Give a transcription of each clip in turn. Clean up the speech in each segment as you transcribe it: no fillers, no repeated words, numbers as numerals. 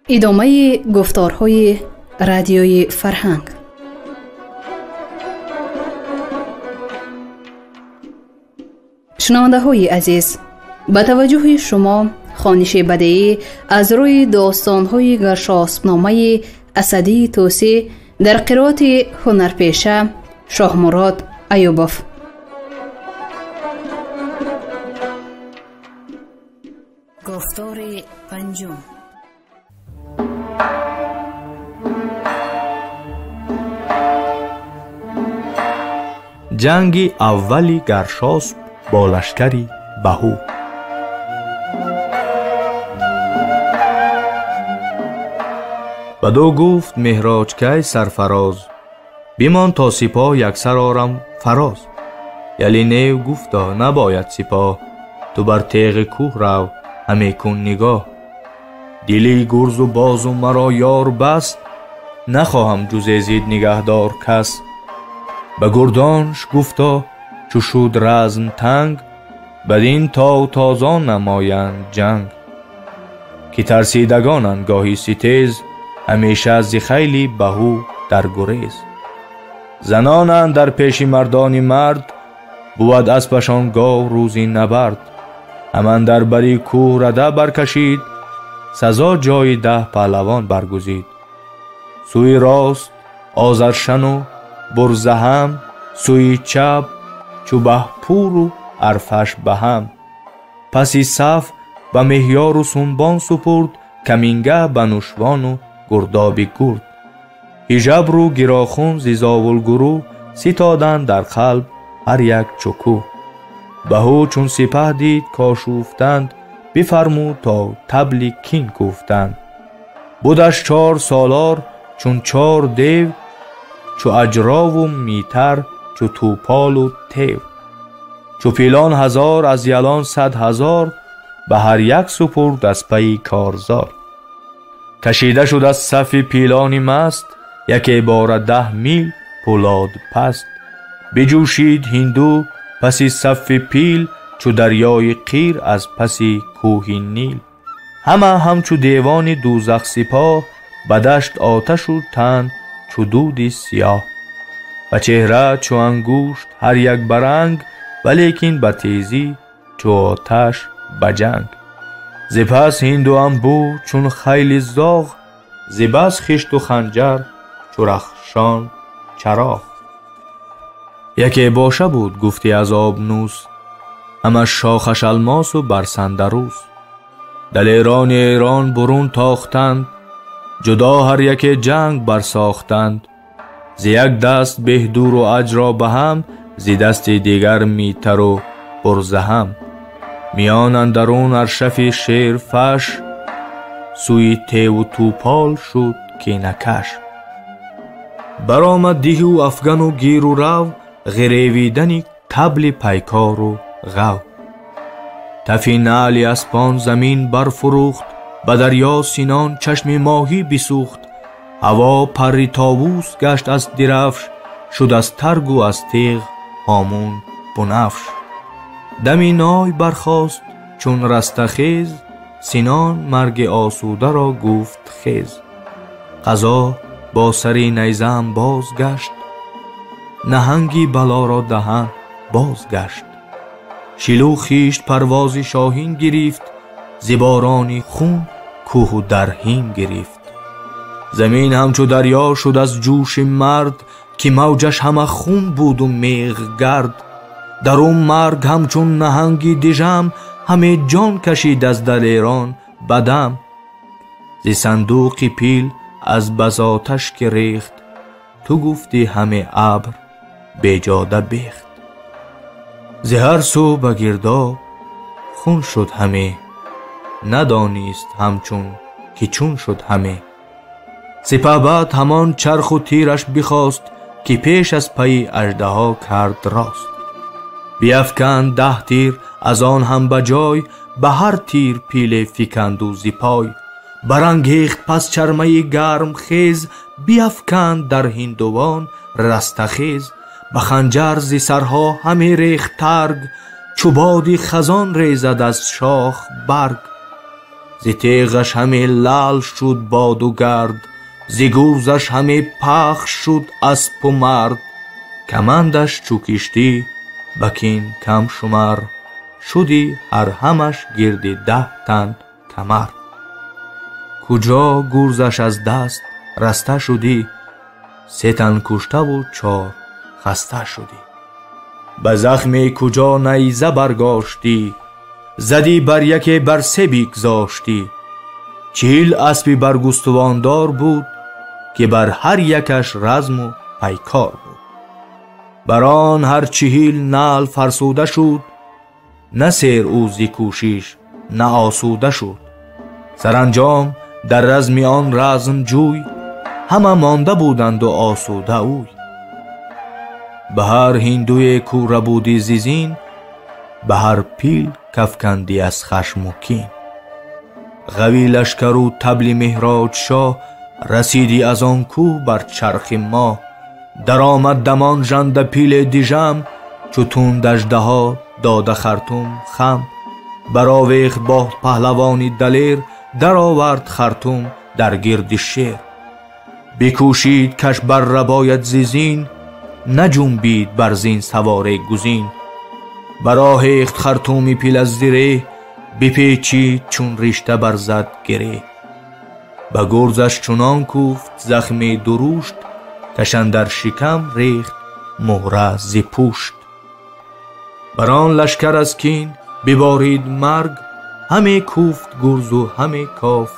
Идомаи гуфторҳои радиои Фарҳанг. Шунавандаҳои азиз, ба таваҷҷӯҳи шумо хониши бадеӣ аз рӯи достонҳои Гаршоспномаи Асадии Тӯсӣ дар қироати ҳунарпеша Шоҳмурод Аюбов. Гуфтори панҷум. Ҷанги аввали Гаршосп бо лашкари Баҳу. Бадӯ гуфт Меҳроҷкай сарфароз, бимон то сипоҳ яксар орам фароз. Яли нев гуфто набояд сипоҳ, ту бар теғи кӯҳ рав ҳаме кун нигоҳ. Дили гурзу бозу маро ёр баст, нахоҳам ҷузе зид нигаҳдор кас. Ба гурдонш гуфто чу шуд разм танг, бадин тов тозон намоянд ҷанг. Ки тарсидагонанд гоҳи ситез, ҳамеша зи хайли Баҳу дар гурез. Занонанд дар пеши мардони мард, бувад аспашон гов рӯзи набард. Ҳаман дар бари кӯҳ рада баркашид, сазо ҷои 10 паҳлавон баргузид. Сӯи рост Озаршану Бурзаҳам, сӯи чап чу Баҳпуру Арфаш баҳам. Паси саф ба Меҳёру Сунбон супурд, камингаҳ ба Нушвону Гурдоби гурд. Ҳижабру Гирохун зи зовулгурӯ ситоданд дар қалб ҳар як чукӯ. Баҳу чун сипаҳ дид кошуфтанд, бифармуд то табли кин кӯфтанд. Будаш 4 солор чун 4 дев, чу аҷрову митар, чу тӯполу тев. Чу пилон 1000 аз ялон 100 000, ба ҳар як супурд аз пайи корзор. Кашида шуд аз сафи пилони маст, яке бора 10 мил пӯлод паст. Биҷӯшид ҳинду паси сафи пил, чу дарёи қир аз паси кӯҳи Нил. Ҳама ҳамчу девони дӯзах сипоҳ, ба дашт оташу тан чу дуди сиёҳ. Ба чеҳра чу ангушт ҳар як баранг, валекин ба тезӣ чу оташ ба ҷанг. Зи пас ҳинду анбӯ чун хайли зоғ, зи бас хишту ханҷар чу рахшон чароғ. Яке боша буд гуфти аз обнӯс, ҳама шохаш алмосу бар сандарӯс. Далерони Эрон бурун тохтанд, ҷудо ҳар яке ҷанг барсохтанд. Зи як даст беҳдуру аҷро ба ҳам, зи дасти дигар митару бурзаҳам. Миён андарун аршафи шерфаш, сӯи теву тӯпол шуд кинакаш. Баромад диҳу афгану гиру рав, ғиревидани табли пайкору ғав. Тафи наъли аспон замин барфурӯхт, ба дарё синон чашми моҳӣ бисӯхт. Ҳаво парри товус гашт аз дирафш, шуд аз таргу аз теғ ҳомун бунафш. Дами ной бархост чун растахез, синон марги осударо гуфт хез. Қазо бо сари найзаам бозгашт, наҳанги балоро даҳан бозгашт. Шилӯ хишт парвози шоҳин гирифт, зи борони хун кӯҳу дарҳим гирифт. Замин ҳамчу дарё шуд аз ҷӯши мард, ки мавҷаш ҳама хун буду меғгард. Дар он марг ҳамчун наҳанги дижам, ҳаме ҷон кашид аз далерон бадам. Зи сандуқи пил аз базоташ ки рехт, ту гуфтӣ ҳаме абр беҷода бехт. Зи ҳар сӯ ба гирдоб хун шуд ҳаме, надонист ҳамчун ки чун шуд ҳаме. Сипаҳбад ҳамон чарху тираш бихост, ки пеш аз пайи аждаҳо кард рост. Биафканд 10 тир аз он ҳам ба ҷой, ба ҳар тир пиле фиканду зи пой. Барангехт пас чармаи гарм хез, биафканд дар ҳиндувон растахез. Ба ханҷар зи сарҳо ҳаме рехт тарг, чу боди хазон резад аз шох барг. Зи теғаш ҳаме лал шуд боду гард, зи гурзаш ҳаме пахш шуд аспу мард. Камандаш чу киштӣ ба кин кам шумар, шуди ҳар ҳамаш гирди 10 тан камар. Куҷо гурзаш аз даст раста шудӣ, 3 тан куштаву 4 хаста шудӣ. Ба захме куҷо найза баргоштӣ, задӣ бар яке бар се бигзоштӣ. 40 аспи баргустувондор буд, ки бар ҳар якаш разму пайкор буд. Бар он ҳар 40 нал фарсуда шуд, на сер ӯ зи кӯшиш на осуда шуд. Саранҷом дар разми он размҷӯй, ҳама монда буданду осуда ӯй. Ба ҳар ҳиндуе ку рабуди зизин, ба ҳар пил кафканди аз хашму кин. Ғави лашкару табли Меҳроҷшоҳ, расиди аз он кӯҳ бар чархи моҳ. Даромад дамон жанда пиле дижам, чу тунд аждаҳо дода хартум хам. Баровехт бо паҳлавони далер, даровард хартум дар гирди шер. Бикӯшид каш бар рабояд зизин, наҷунбид бар зин саворе гузин. Бароҳехт хартуми пил аз зиреҳ, бипечид чун ришта барзад гиреҳ. Ба гурзаш чунон кӯфт захми дурушт, кашандар шикам рехт муҳра зи пушт. Бар он лашкар аз кин биборид марг, ҳаме кӯфт гурзу ҳаме кофт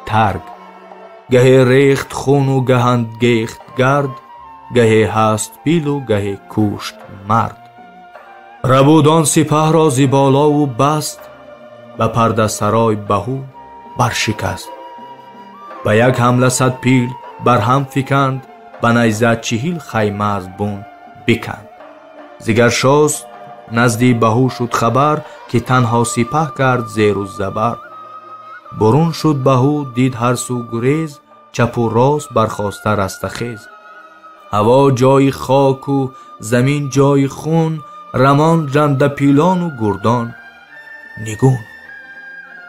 тарг. Гаҳе рехт хуну гаҳанд гехт гард, гаҳе ҳаст пилу гаҳе кушт мард. Рабуд он сипаҳро зи болову баст, ба пардасарой баҳу баршикаст. Ба як ҳамла 100 пил бар ҳам фиканд, ба найза 40 хайма аз бун биканд. Зи Гаршосп назди баҳу шуд хабар, ки танҳо сипаҳ кард зеру забар. Бурун шуд баҳу дид ҳар сӯ гурез, чапу рост бархоста растахез. Ҳаво ҷои хоку замин ҷои хун, рамон жандапилону гурдон нигун.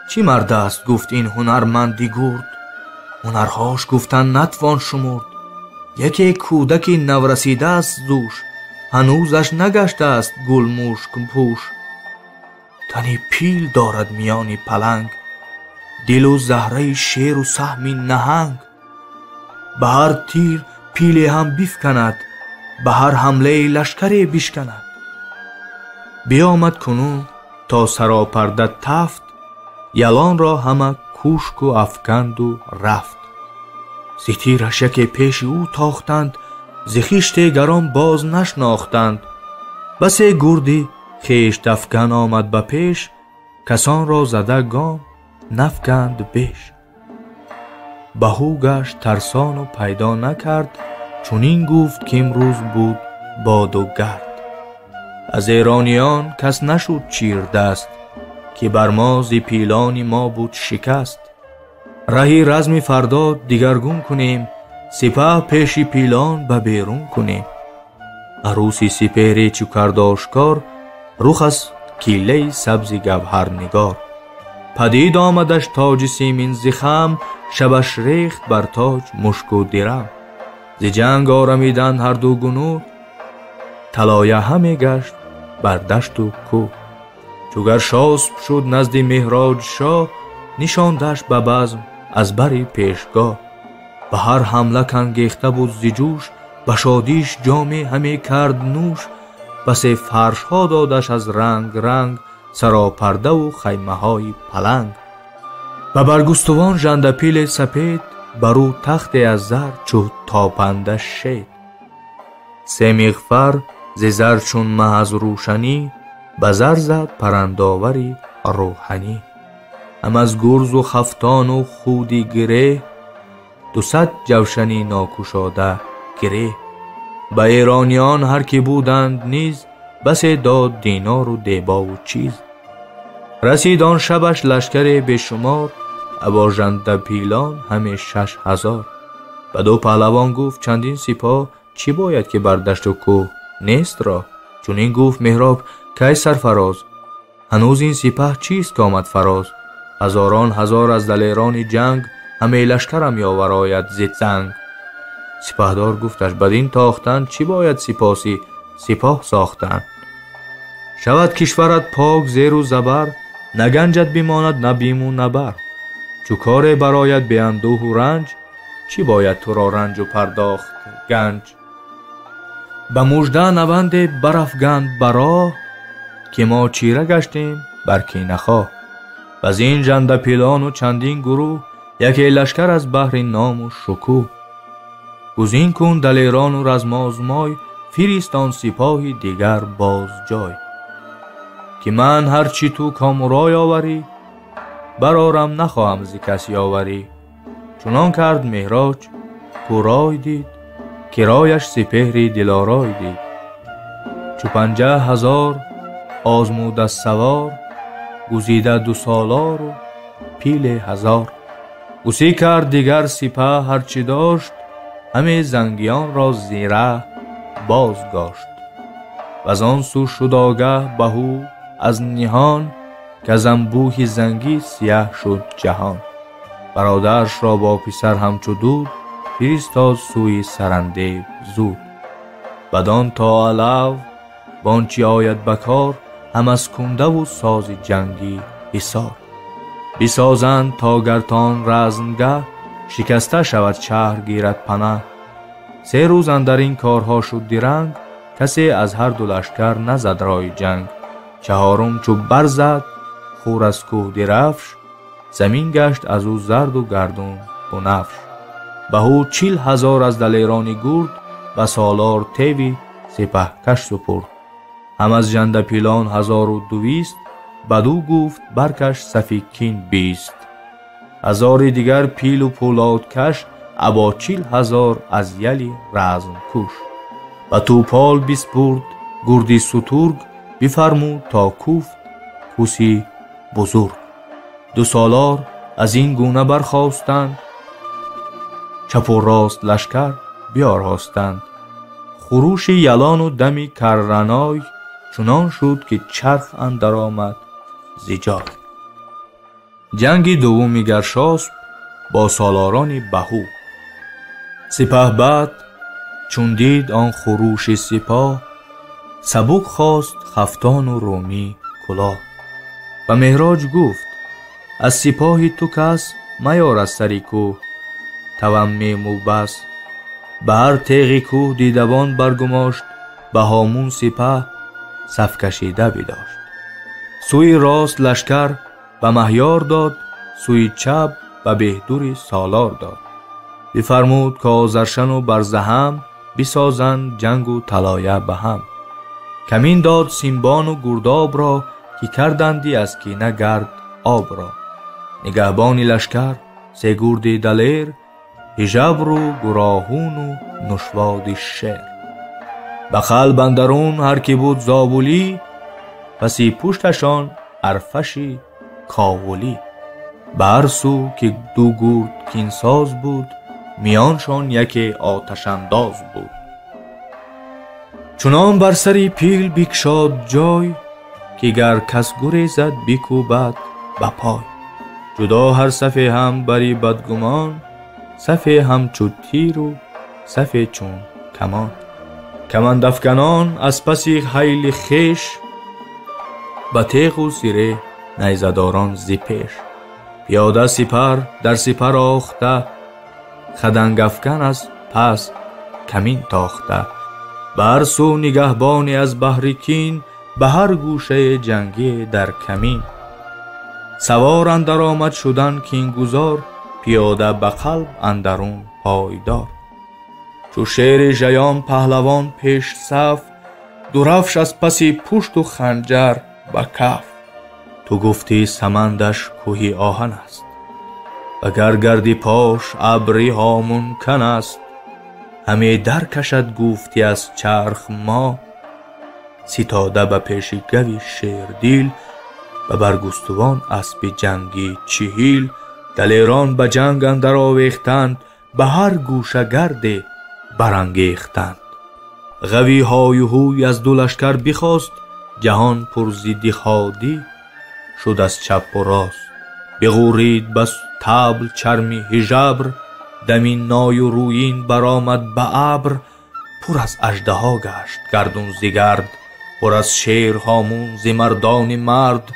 Чӣ мард аст гуфт ин ҳунарманди гурд, ҳунарҳош гуфтан натвон шумурд. Яке кӯдаки наврасидааст зӯш, ҳанӯзаш нагаштааст гулмушкпӯш. Тани пил дорад миёни паланг, дилу заҳраи шеру саҳми наҳанг. Ба ҳар тир пиле ҳам бифканад, ба ҳар ҳамлаи лашкаре бишканад. Биомад кунун то саропарда тафт, ялонро ҳама кӯшку афканду рафт. Зи тираш яке пеши ӯ тохтанд, зи хиште гарон боз нашнохтанд. Басе гурди хештафкан омад ба пеш, касонро зада гом нафканд беш. Баҳу гашт тарсону пайдо накард, чунин гуфт ки имрӯз буд боду гард. Аз эрониён кас нашуд чирдаст, ки бар мо зи пилони мо буд шикаст. Раҳи разми фардо дигаргун кунем, сипаҳ пеши пилон ба берун кунем. Арӯси сипеҳре чу кард ошкор, рух аз килаи сабзи гавҳарнигор. Падид омадаш тоҷи симин зи хам, шабаш рехт бар тоҷ мушку дирам. Зи ҷанг орамиданд ҳарду гунуҳ, талоя ҳаме гашт бар дашту кӯҳ. Чу Гаршосп шуд назди Меҳроҷшоҳ, нишондаш ба базм аз бари пешгоҳ. Ба ҳар ҳамла кангехта буд зи ҷӯш, ба шодиш ҷоме ҳаме кард нӯш. Басе фаршҳо додаш аз ранг ранг, саропардаву хаймаҳои паланг. Ба баргустувон жандапиле сапед, бар ӯ тахте аз зар чу топанда шед. Се миғфар зи зар чун маҳ аз рӯшанӣ, ба зар зад парандовари рӯҳанӣ. Ҳам аз гурзу хафтону худи гиреҳ, 200 ҷавшани нокушода гиреҳ. Ба эрониён ҳар ки буданд низ, басе дод динору дебову чиз. Расид он шабаш лашкаре бешумор, або жандапилон ҳаме 6000. Ба ду паҳлавон гуфт чандин сипоҳ, чӣ бояд ки бар дашту кӯҳ нест роҳ. Чунин гуфт Меҳроб кай сарфароз, ҳанӯз ин сипаҳ чист ки омад фароз. Ҳазорон ҳазор аз далерони ҷанг ҳаме лашкарам ёварояд зи занг. Сипаҳдор гуфташ бадин тохтан чӣ бояд сипоси сипоҳ сохтан? Шавад кишварат пок зеру забар, на ганҷат бимонад на биму на бар. Чу коре барояд беандӯҳу ранҷ, чӣ бояд туро ранҷу пардохт ганҷ? Ба мужда наванде барафганд ба роҳ, ки мо чира гаштем бар кинахоҳ. Ваз ин жандапилону чандин гурӯҳ, яке лашкар аз баҳри ному шукӯҳ. Гузин кун далерону размозмой, фиристон сипоҳи дигар боз ҷой. Ки ман ҳарчи ту комурой оварӣ, барорам нахоҳам зи кас ёварӣ. Чунон кард Меҳроҷ ку рой дид, ки рояш сипеҳри дилорой дид. Чу 50,000 озмуда савор, гузида ду солору пиле 1000. Гусӣ кард дигар сипаҳ ҳарчи дошт, ҳаме зангиёнро зираҳ бозгошт. Ваз он сӯ шуд огаҳ баҳу аз ниҳон, ки аз анбӯҳи зангӣ сияҳ шуд ҷаҳон. Бародарашро бо писар ҳамчу дуд, фиристод сӯи Сарандеб зуд. Бадон то алав бончи ояд ба кор, ҳам аз кундаву сози ҷангӣ ҳисор. Бисозанд то гартон размгаҳ, шикаста шавад шаҳр гирад панаҳ. 3 рӯз андар ин корҳо шуд диранг, касе аз ҳар ду лашкар назад ройи ҷанг. Чаҳорум чу барзад хур аз кӯҳ дирафш, замин гашт аз ӯ зарду гардун бунафш. Баҳу 40,000 аз далерони гурд, ба солор теви сипаҳкаш супурд. Ҳам аз жандапилон 1200, бадӯ гуфт баркаш сафи кин 20. Ҳазори дигар пилу пӯлодкаш, або 40,000 аз яли размкуш. Ба тӯпол биспурд гурди сутург, бифармуд то куфт кӯси бузург. Ду солор аз ин гуна бархостанд, чапу рост лашкар биёростанд. Хурӯши ялону дами карраной, чунон шуд ки чарх андар омад зи ҷой. Ҷанги дуввуми Гаршосп бо солорони баҳу. Сипаҳбад чун дид он хурӯши сипоҳ, сабук хост хафтону румӣ кулоҳ. Ба Меҳроҷ гуфт аз сипоҳи ту кас маёр аз сари кӯҳ, тавам мему бас. Ба ҳар теғи кӯҳ дидабон баргумошт, ба ҳомун сипаҳ сафкашида бидошт. Сӯи рост лашкар ба маҳёр дод, сӯи чап ба беҳдури солор дод. Бифармуд ки озаршану барзаҳам, бисозанд ҷангу талоя ба ҳам. Камин дод симбону гурдобро, ки карданди аз кина гард обро. Нигаҳбони лашкар се гурди далер, ҳижабру гуроҳуну нушводи шер. Ба қалб андарун ҳар ки буд зобулӣ, паси пушташон арфаши ковулӣ. Ба ҳар сӯ ки ду гурд кинсоз буд, миёншон яке оташандоз буд. Чунон бар сари пил бикшод ҷой, ки гар кас гурезад бикӯбад ба пой. Ҷудо ҳар сафе ҳам бари бадгумон, сафе ҳамчу тиру сафе чун камон. Камандафканон аз паси ҳайли хеш, ба теғу зиреҳ найзадорон зи пеш. Пиёда сипар дар сипар охта, хадангафкан аз пас камин тохта. Ба ҳар сӯ нигаҳбоне аз баҳри кин, ба ҳар гӯшаи ҷангие дар камин. Савор андар омад шудан кингузор, пиёда ба қалб андарун пойдор. Чу шери жаён паҳлавон пеш саф, дурафш аз паси пушту ханҷар ба каф. Ту гуфтӣ самандаш кӯҳи оҳан аст, вагар гарди пош абри ҳомункан аст. Ҳаме даркашад гуфтӣ аз чарх мо, ситода ба пеши гави шердил, ба баргустувон аспи ҷангӣ 40. Далерон ба ҷанг андар овехтанд, ба ҳар гӯша гарде барангехтанд. Ғави ҳою ҳуй аз ду лашкар бихост, ҷаҳон пур зидди ходӣ шуд аз чапу рост. بغورید بس طبل چرمی هژبر، دمی نای و رویین برآمد به ابر. پر از اژدها گشت گردون ز گرد، پر از شیر هامون ز مردان مرد.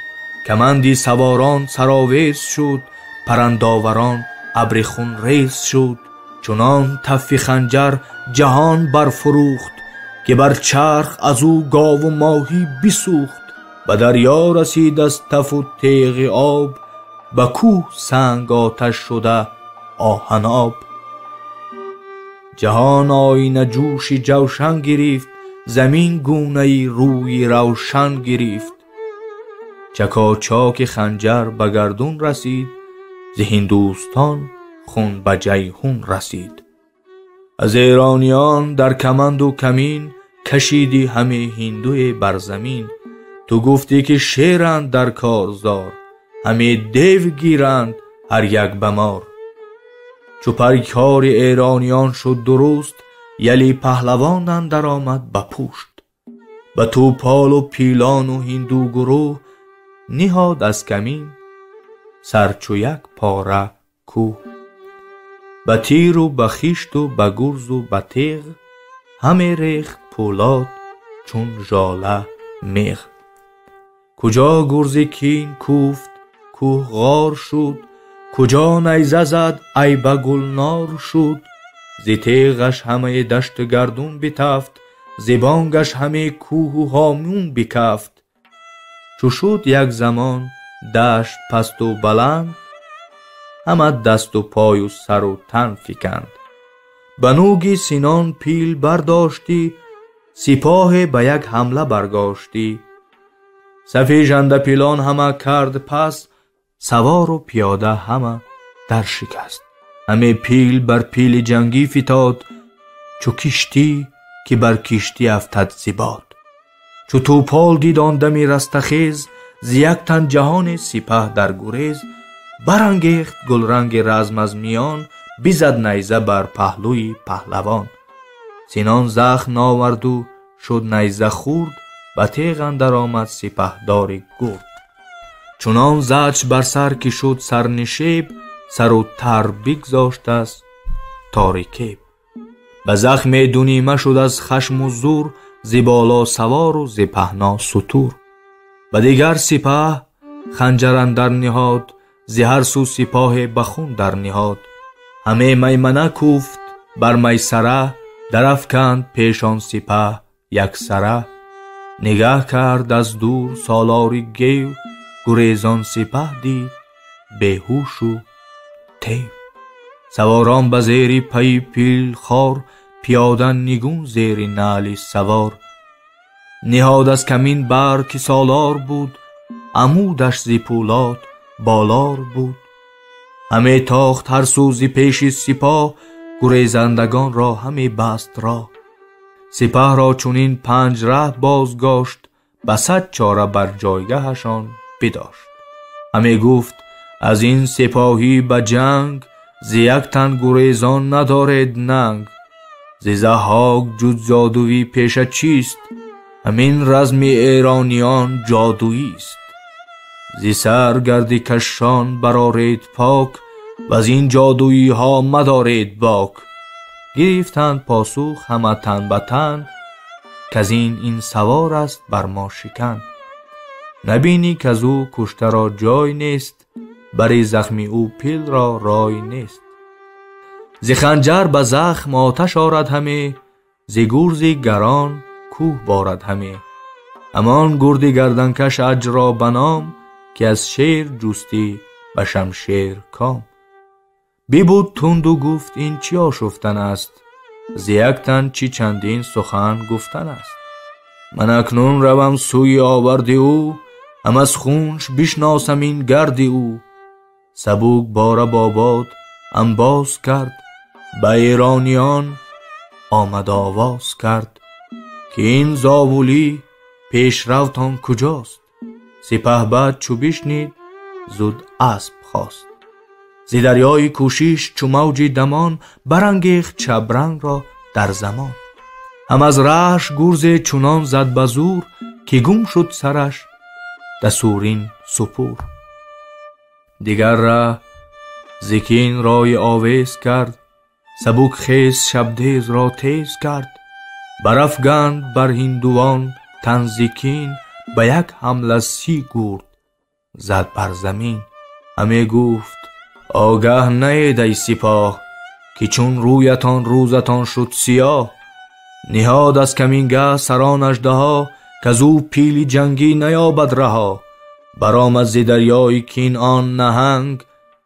کمندی سواران سرآویز شد، پرندآوران ابر خون ریز شد. چنان تف خنجر جهان برفروخت، که بر چرخ از او گاو و ماهی بسوخت. به دریا رسید از تف و تیغ آب، به کوه سنگ آتش شده آهن آب. جهان آیینه جوش جوشن گرفت، زمین گونه روی روشن گرفت. چکاچاک خنجر به گردون رسید، ز هندوستان خون به جیحون رسید. از ایرانیان در کمند و کمین، کشیدی همه هندوی بر زمین. تو گفتی که شیرند در کارزار، همه دیو گیرند هر یک بمار. چو پرکار ایرانیان شد درست، یلی پهلوان اندر آمد به پشت. به توپال و پیلان و هندو گروه، نهاد از کمین سر چو یک پاره کوه. به تیر و به خشت و به گرز و به تیغ، همه ریخت پولاد چون ژاله میغ. کجا گرز کین کوفت کوه غار شد، کجا نیزه زد ایبه گلنار شد. ز تیغش همه دشت گردون بتفت، ز بانگش همه کوه و هامون بکفت. چو شد یک زمان دشت پست و بلند، همه دست و پای و سر و تن فکند. به نوگ سنان پیل برداشتی، سپاه به یک حمله برگاشتی. صف ژنده پیلان همه کرد پس، سوار و پیاده همه در شکست. همه پیل بر پیل جنگی فتاد، چو کشتی که بر کشتی افتد ز باد. چو توپال دید آن دمی رستخیز، ز یک تن جهان سپه در گریز. برانگیخت گلرنگ رزم از میان، بزد نیزه بر پهلوی پهلوان. سنان زخم ناورد و شد نیزه خورد، به تیغ اندر آمد سپهدار گرد. چنان زدش بر سر که شد سرنشیب، سر و تر بگذاشت از تاریکیب. به زخم دو نیمه شد از خشم و زور، ز بالا سوار و ز پهنا ستور. به دیگر سپه خنجر اندر نهاد، ز هر سو سپاه به خون در نهاد. همه میمنه کوفت بر میسره، درافکند پیشان سپه یک سره. نگه کرد از دور سالار گیو، گریزان سپه دید بیهوش و تیو. سواران به زیر پی پیل خار، پیاده نگون زیر نعل سوار. نهاد از کمین بر که سالار بود، عمودش ز پولاد بالار بود. همه تاخت هر سو ز پیش سپاه، گریزندگان را همه بست راه. سپه را چنین 5 ره بازگاشت، به 100 چاره بر جایگهشان بداشت. همه گفت از این سپاهی به جنگ، ز یک تن گریزان ندارد ننگ. ز ضحاک جز جادویی پیشه چیست، همین رزم ایرانیان جادویی است. ز سر گرد کشان برآرید پاک، وز این جادویی ها مدارید باک. گرفتند پاسخ همه تن به تن، کز این سوار است بر ما شکن. نبینی کز او کشته را جای نیست، بر زخم او پیل را رای نیست. ز خنجر به زخم آتش آرد همه، ز گرز گران کوه بارد همه. همان گرد گردنکش اجرا بنام، که از شیر جستی به شمشیر کام. ببود تند و گفت این چی آشفتن است، ز یک تن چی چندین سخن گفتن است. من اکنون روم سوی آورد او، هم از خونش بشناسم این گرد او. سبوک باره با باد انباز کرد، به ایرانیان آمد آواز کرد. که این زاولی پیشروتان کجاست؟ سپهبد چو بشنید زود اسب خواست. ز دریای کوشش چو موج دمان، برانگیخت چبرنگ را در زمان. هم از رهش گرز چنان زد به زور، که گم شد سرش دسورین سپور. Дигар ره ز کین رای آویز کرد، سبک خیز شبدیز را تیز کرد. برافگند بر هندوان تن ز کین، به یک حمله 30 گرد زد بر زمین. همی گفت آگه نهید ای سپاه، که چون رویتان روزتان شد سیاه. نهاد از کمینگه سران اژدها، کزو پیل جنگی نیابد رها. برآمد ز دریای کین آن نهنگ،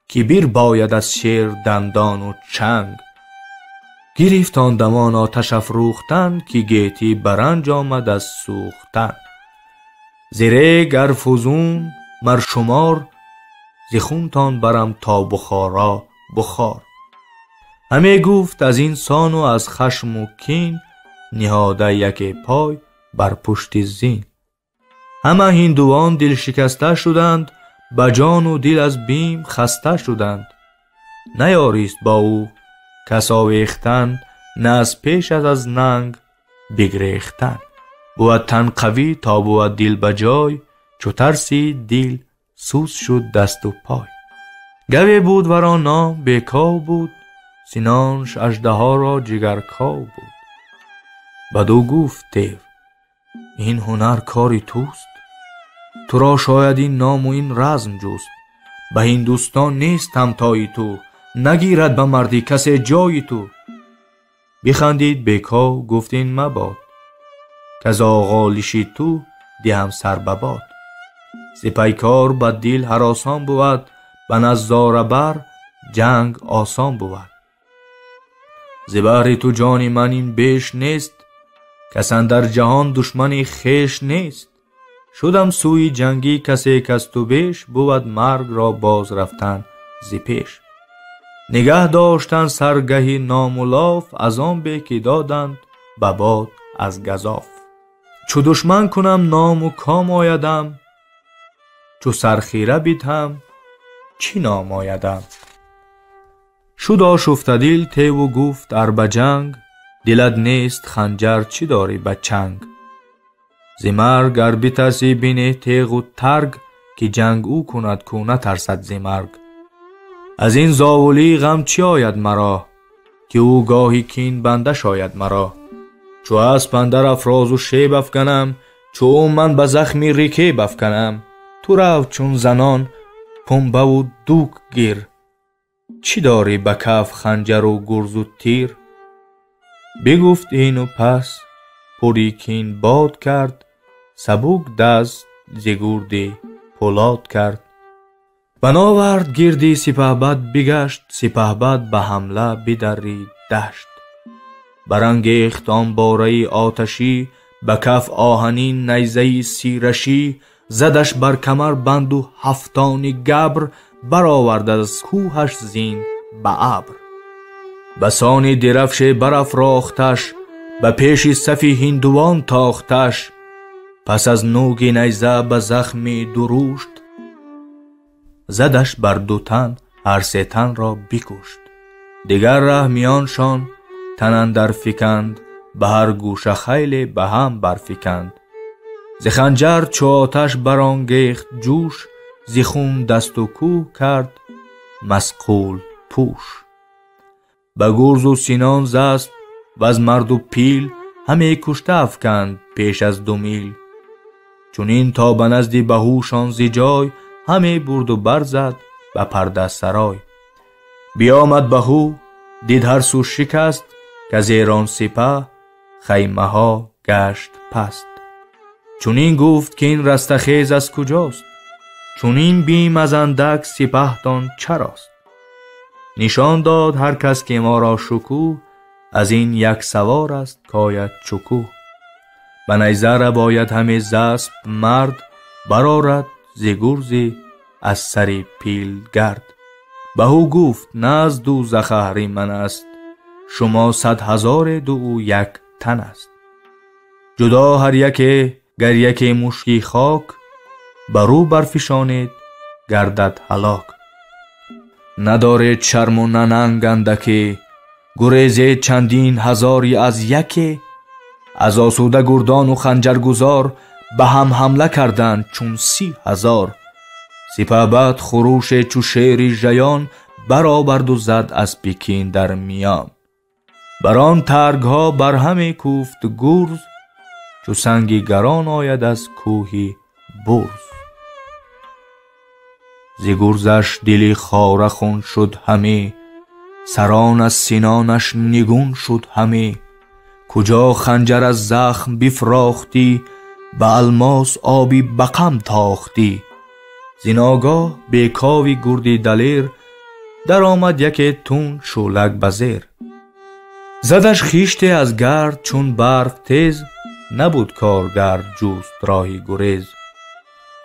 که بیر باید از شیر دندان و چنگ. گرفت آن دمان آتش افروختن، که گیتی برنج آمد از سوختن. ز ریگ ار فزون مر شمار، ز خونتان برم تا بخارا بخار. همی گفت از این سان و از خشم و کین، نهاده یک پای بر پشت زین. همه هندوان دل شکسته شدند، به جان و دل از بیم خسته شدند. نیاریست با او کس آویختن، نه از پیش از ننگ بگریختن. بود تن قوی تا بود دل به جای، چو ترسید دل سوز شد دست و پای. گوی بود ورا نام بیکاو بود، سینانش اژدها را جگرکاو بود. بدو گفت دیو این هنر کاری توست، تو را شاید این نام و این رزم جست. به هندوستان نیست همتای تو، نگیرد به مردی کس جای تو. بخندید بیکاو گفت این مباد، کز آغالش تو دهم سر به باد. ز پیکار بد دل هراسان بود، به نظاره بر جنگ آسان بود. ز بهر تو جان من این بیش نیست، کس اندر جهان دشمن خویش نیست. شدم سوی جنگی کسی کز تو بیش، بود مرگ را باز رفتن ز پیش. نگه داشتن سرگهی نام و لاف، از آن به که دادند به باد از گزاف. چو دشمن کنم نام و کام آیدم، چو سرخیره بدهم چی نام آیدم. شد آشفته دل تیو و گفت ار به جنگ، دلت نیست خنجر چی داری به چنگ. ز مرگ ار بترسی بنه تیغ و ترگ، که جنگ او کند کو نترسد ز مرگ. از این زاولی غم چی آید مرا، که او گاهی کین بنده شاید مرا. چو اسپ اندر افراز و شیب افکنم، چو او من به زخمی رکیب افکنم. تو رو چون زنان پنبه و دوک گیر، چی داری به کف خنجر و گرز و تیر. بگفت این و پس پری کین باد کرد، سبک دست ز گرد پولاد کرد. بناورد گردی سپهبد بگشت، سپهبد به حمله بدرید دشت. برانگیخت آن باره آتشی، به کف آهنین نیزه سیرشی. زدش بر کمر بند و هفتان گبر، برآورد از کوهش زین به ابر. بسان درفش برافراختش، به پیش صف هندوان تاختش. پس از نوک نیزه به زخم درشت، زدش بر دو تن هر سه تن را بکشت. دیگر ره میانشان تن اندر فکند، به هر گوشه خیلی به هم برفکند. ز خنجر چو آتش برانگیخت جوش، ز خون دست و کوه کرد مصقول پوش. به گرز و سینان ز اسپ و از مرد و پیل، همی کشته افکند پیش از 2 میل. چنین تا به نزد بهوشان ز جای، همی برد و برزد به پرده سرای. بیامد بهو دید هر سو شکست، که از ایران سپه خیمه ها گشت پست. چنین گفت که این رستخیز از کجاست، چنین بیم از اندک سپهتان چراست. نشان داد هر کس که ما را شکوه، از این یک سوار است کاید چکوه. به نیزه رباید همی ز اسپ مرد، برآرد ز گرزی از سر پیل گرد. بهو گفت نه از دوزخ اهریمن است، شما 100,000 دو او یک تن است. جدا هر یک گر یک مشکی خاک، برو برفشانید گردد هلاک. ندارید شرم و نه ننگ اندکی، گریزید چندین هزاری از یکی. از آسوده گردان و خنجرگزار، به هم حمله کردند چون 30,000. Сипаҳбад хуруше чу шери жаён бароварду зад аз пекин дар миён. Бар он таргҳо барҳаме кӯфт гурз, чу санги гарон ояд аз кӯҳи бурз. Зи гурзаш дили хора хун шуд ҳаме, сарон аз синонаш нигун шуд ҳаме. Куҷо ханҷар аз захм бифрохтӣ, ба алмос оби бақам тохтӣ. Зи ногоҳ бекови гурди далер, даромад яке тунд шӯлак ба зер. Задаш хиште аз гард чун барф тез, набуд коргард ҷуст роҳи гурез.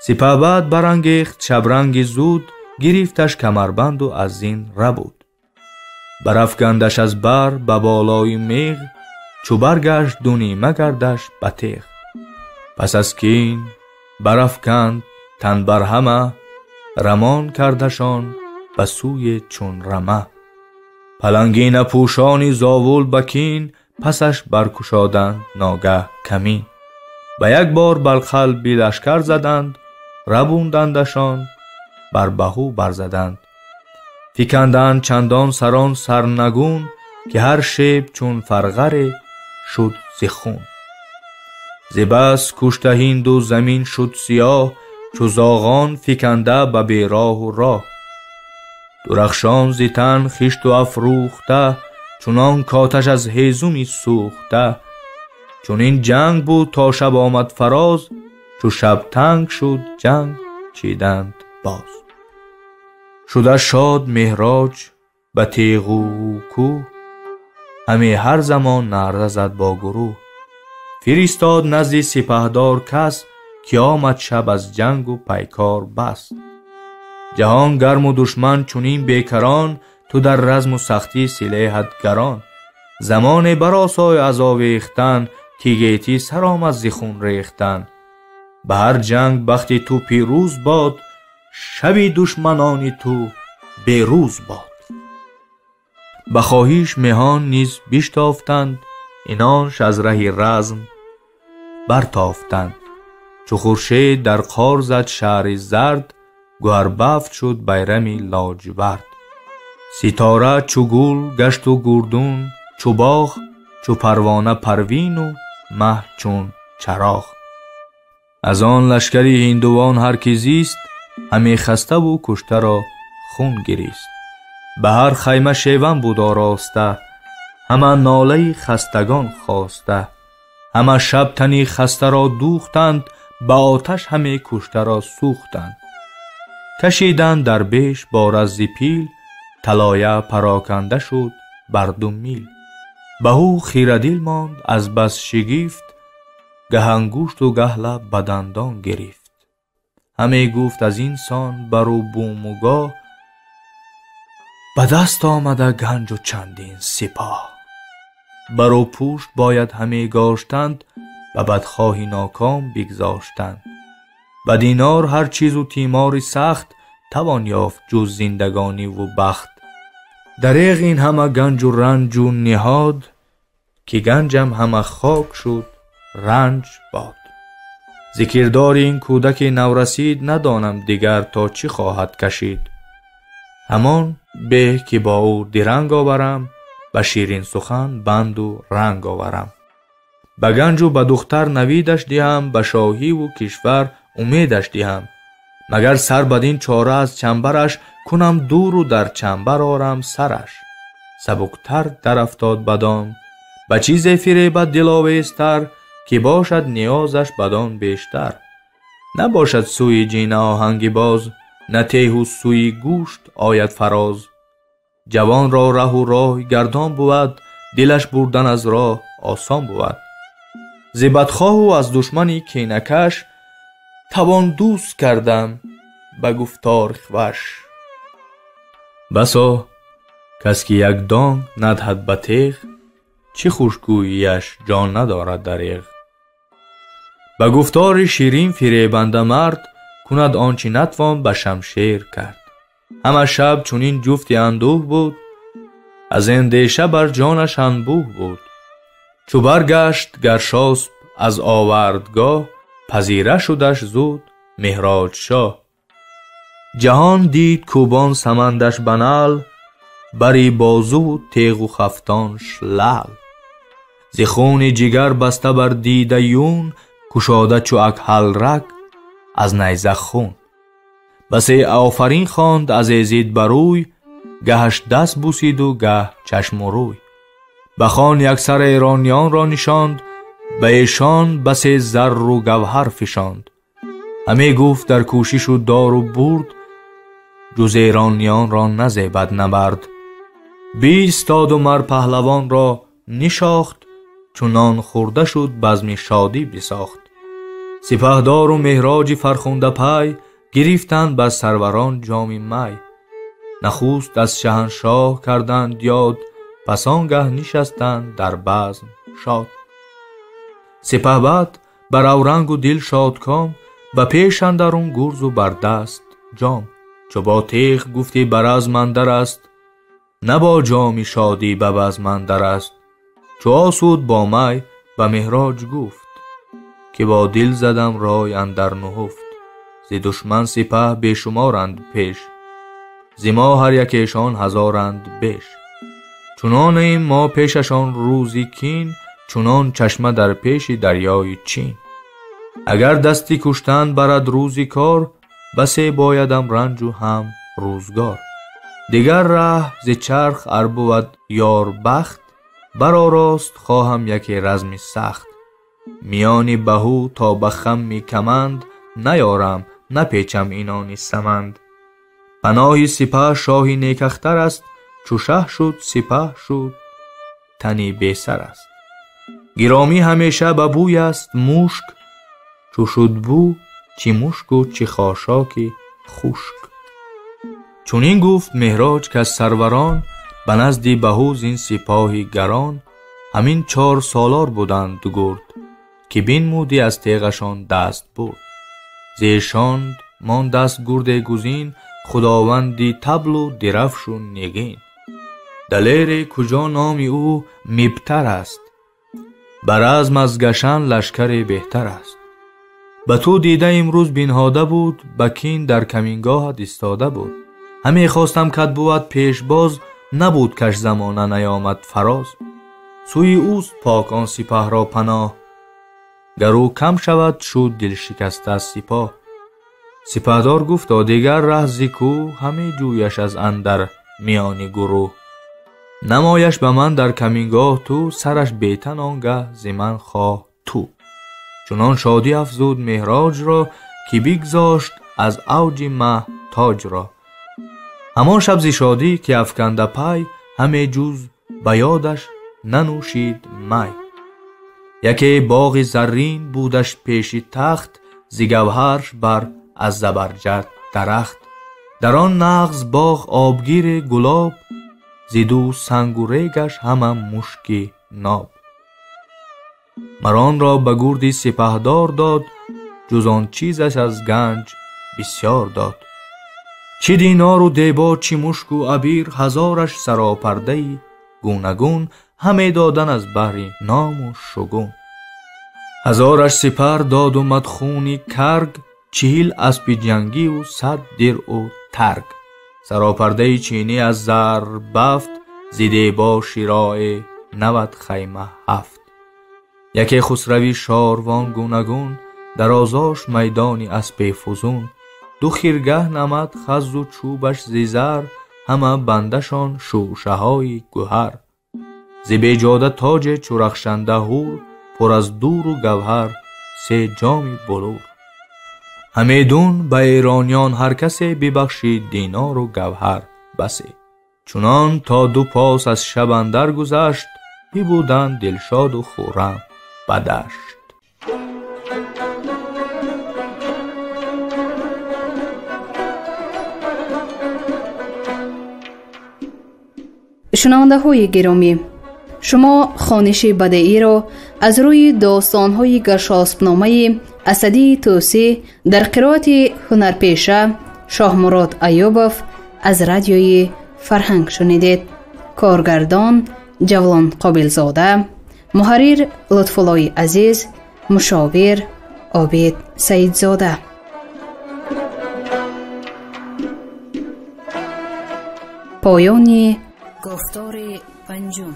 Сипаҳбад барангехт шабранги зуд, гирифташ камарбанду аз зин рабуд. Барафгандаш аз бар ба болои меғ, чу баргашт ду нима гардаш ба теғ. Пас аз кин барафканд тан бар ҳама, рамон кардашон ба сӯи чун рама. Палангина пӯшони зовул ба кин, пасаш баркушоданд ногаҳ камин. Ба як бор бар қалби лашкар заданд, рабундандашон бар баҳу барзаданд. Фиканданд чандон сарон сарнагун, ки ҳар шеб чун фарғаре шуд зи хун. Зи бас кушта ҳинду замин шуд сиёҳ, чу зоғон фиканда ба бероҳу роҳ. Дурахшон зи тан хишту афрӯхта, чунон коташ аз ҳезуми сӯхта. Чунин ҷанг буд то шаб омад фароз, чу шаб танг шуд ҷанг чиданд боз. Шуда шод Меҳроҷ ба теғу кӯҳ, ҳаме ҳар замон наъра зад бо гурӯҳ. Фиристод назди сипаҳдор кас, ки омад шаб аз ҷангу пайкор бас. Ҷаҳон гарму душман чунин бекарон, ту дар разму сахтӣ силеҳат гарон. Замоне баросой аз овехтан, ки гетӣ сар омад зи хун рехтан. Ба ҳар ҷанг бахти ту пирӯз бод, шаби душманони ту берӯз бод. Ба хоҳиш меҳон низ биштофтанд, инонш аз раҳи разм бартофтанд. Чу хуршед дар қор зад шаҳри зард, гӯҳарбафт шуд байрами лоҷвард. Ситора чу гул гашту гурдун чу боғ, чу парвона парвину маҳ чун чароғ. Аз он лашкари ҳиндувон ҳар ки зист, ҳаме хаставу куштаро хун гирист. Ба ҳар хайма шеван буд ороста, ҳама нолаи хастагон хоста. Ҳама шаб тани хастаро дӯхтанд, ба оташ ҳаме куштаро сӯхтанд. Кашиданд дар беш бо раззи пил, талоя пароканда шуд бар ду мил. Баҳу хирадил монд аз бас шигифт, гаҳ ангушту гаҳ лаб ба дандон гирифт. Ҳаме гуфт аз ин сон бару буму гоҳ, ба даст омада ганҷу чандин сипоҳ. Бару пушт бояд ҳаме гоштанд, ба бадхоҳи ноком бигзоштанд. Ба динор ҳар чизу тимори сахт, тавон ёфт ҷуз зиндагониву бахт. Дареғ ин ҳама ганҷу ранҷу ниҳод, ки ганҷам ҳама хок шуд ранҷ бод. Зи кирдори ин кӯдаки наврасид, надонам дигар то чӣ хоҳад кашид. Ҳамон беҳ ки бо ӯ диранг оварам, ба ширин сухан банду ранг оварам. Ба ганҷу ба духтар навидаш диҳам, ба шоҳиву кишвар умедаш диҳам. Магар сар бадин чора аз чамбараш, кунам дуру дар чамбар орам сараш. Сабуктар дарафтод бадон, ба чизе фиребад диловезтар, ки бошад ниёзаш бадон бештар. Набошад сӯи ҷина оҳанги боз, на теҳу сӯи гӯшт ояд фароз. Ҷавонро раҳу роҳ гардон бувад, дилаш бурдан аз роҳ осон бувад. Зи бадхоҳу аз душмани кинакаш, тавон дӯст кардам ба гуфтори хваш. Басо кас ки як донг надҳад ба теғ, чӣ хушгӯяш ҷон надорад дареғ. Ба гуфтори ширин фиребанда мард, кунад он чӣ натвон ба шамшер кард. Ҳама шаб чунин ҷуфти андӯҳ буд, аз андеша бар ҷонаш анбӯҳ буд. Чу баргашт Гаршосп аз овардгоҳ, пазира шудаш зуд Меҳроҷшоҳ. Ҷаҳон дид кӯбон самандаш банал, бари бозуву теғу хафтонш лаъл. Зи хуни ҷигар баста бар дида юн, кушода чу акҳалрак аз найза хун. Басе офарин хонд аз эзид барӯй, гаҳаш даст бусиду гаҳ чашму рӯй. Ба хон яксар эрониёнро нишонд, ба эшон басе зарру гавҳар фишонд. Ҳаме гуфт дар кӯшишу дору бурд, ҷуз эрониёнро назебад набард. Биистоду мар паҳлавонро нишохт, чунон хӯрда шуд базми шодӣ бисохт. Сипаҳдору Меҳроҷи фархундапай гирифтанд бар сарварон ҷоми май. Нахуст аз шаҳаншоҳ карданд ёд, пас он гаҳ нишастанд дар базм шод. Сипаҳбад бар аврангу дил шодком, ба пеш андарун гурзу бар даст ҷом. Чу бо теғ гуфтӣ бар азм андар аст, на бо ҷоми шодӣ ба базм андар аст. Чу осуд бо май ба Меҳроҷ гуфт, ки бо дил задам рой андар нуҳуфт. Зи душман сипаҳ бешуморанд пеш, зи мо ҳар якешон ҳазоранд беш. Чунонем мо пешашон рӯзи кин, чунон чашма дар пеши дарёи Чин. Агар дасти куштан барад рӯзи кор, басе боядам ранҷу ҳам рӯзгор. Дигар раҳ зи чарх ар бувад ёр бахт, баророст хоҳам яке разми сахт. Миёни баҳу то ба хамми каманд, наёрам напечам инони саманд. Паноҳи сипаҳ шоҳи некахтар аст, чу шаҳ шуд сипаҳ шуд тани бесар аст. Гиромӣ ҳамеша ба бӯй аст мушк, чу шуд бӯ чӣ мушку чӣ хошоки хушк. Чунин гуфт Меҳроҷ каз сарварон, ба назди баҳу зин сипоҳи гарон. Ҳамин 4 солор буданд гурд, ки бинмудӣ аз теғашон даст бурд. Зи эшонд мондаст гурде гузин, худованди таблу дирафшу нигин. Далере куҷо номи ӯ мибтар аст, бар азм аз гашан лашкаре беҳтар аст. Ба ту дида имрӯз бинҳода буд, ба кин дар камингоҳат истода буд. Ҳаме хостам кад бувад пешбоз, набуд каш замона наёмад фароз. Сӯи ӯст пок он сипаҳро паноҳ, гар ӯ кам шавад шуд дилшикаста аз сипоҳ. Сипаҳдор гуфто дигар раҳ зи кӯ, ҳаме ҷӯяш аз андар миёни гурӯҳ. Намояш ба ман дар камингоҳ ту, сараш бетан он гаҳ зи ман хоҳ ту. Чунон шодӣ афзуд Меҳроҷро, ки бигзошт аз авҷи маҳ тоҷро. Ҳамон шаб зи шодӣ ки афканда пай, ҳаме ҷуз ба ёдаш нанӯшид май. Яке боғи заррин будаш пеши тахт, зи гавҳарш бар аз забарҷад дарахт. Дар он нағз боғ обгири гулоб, зи ду сангу регаш ҳама мушки ноб. Мар онро ба гурди сипаҳдор дод, ҷуз он чизаш аз ганҷ бисёр дод. Чӣ динору дебо, чӣ мушку абир, ҳазораш саропардаи гунагун, ҳаме додан аз баҳри ному шугун. Ҳазораш сипар доду мадхуни карг, 40 аспи ҷангиву 100 диръу тарг. Саропардаи чинӣ аз зар бафт, зи дебо широи 90 хайма 7. Яке хусрави шорвон гунагун, дарозош майдони аспи фузун. Ду хиргаҳ намад хаззу чӯбаш зи зар, ҳама бандашон шӯшаҳои гӯҳар. Зи беҷода тоҷе чу рахшанда ҳур, пур аз дуру гавҳар 3 ҷоми булур. Ҳамедун ба эрониён ҳар касе бибахшид динору гавҳар басе. Чунон то 2 пос аз шаб андар гузашт, бибуданд дилшоду хуррам ба дашт. Шунавандаҳои гиромӣ, шумо хониши бадеиро аз рӯи достонҳои гаршоспномаи Асадии Тӯсӣ дар қироати ҳунарпеша Шоҳмурод Аюбов аз радиои Фарҳанг шунидед. Коргардон Ҷавлон Қобилзода, муҳаррир Лутфуллои Азиз, мушовир Обид Саидзода. Поёни гуфтори панҷум.